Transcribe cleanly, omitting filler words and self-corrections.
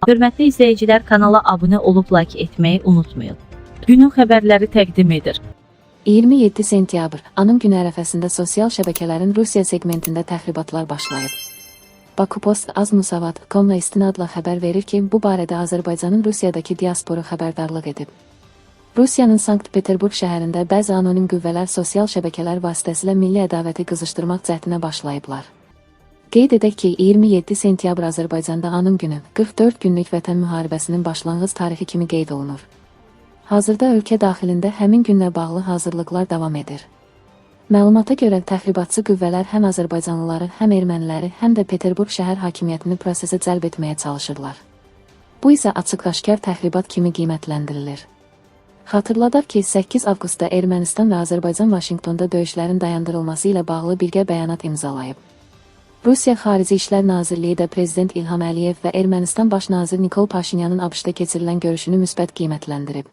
Hörmətli izləyicilər, kanala abunə olub like etməyi unutmayın. Günün xəbərləri təqdim edir. 27 sentyabr, Anım günü ərəfəsində sosial şəbəkələrin Rusiya seqmentində təxribatlar başlayıb. Bakupost Az-Musavat.com-la istinadla xəbər verir ki, bu barədə Azərbaycanın Rusiyadakı diasporu xəbərdarlıq edib. Rusiyanın Sankt-Peterburq şəhərində bəzi anonim qüvvələr sosial şəbəkələr vasitəsilə milli ədavəti qızışdırmaq cəhdinə başlayıblar. Qeyd edək ki, 27 sentyabr Azərbaycanda Anım günü, 44 günlük Vətən müharibəsinin başlanğıc tarixi kimi qeyd olunur. Hazırda ölkə daxilində həmin günlə bağlı hazırlıqlar davam edir. Məlumata görə təxribatçı qüvvələr həm azərbaycanlıları, həm erməniləri, həm də Peterburq şəhər hakimiyyətini prosesə cəlb etməyə çalışırlar. Bu isə açıq-aşkar təxribat kimi qiymətləndirilir. Xatırladaq ki, 8 avqustda Ermənistan və Azərbaycan Vaşinqtonda döyüşlərin dayandırılması ilə bağlı birgə bəyanat imzalayıb. Rusiya Xarici İşlər Nazirliyi də Prezident İlham Əliyev və Ermənistan Baş naziri Nikol Paşinyanın ABŞ-da keçirilən görüşünü müsbət qiymətləndirib.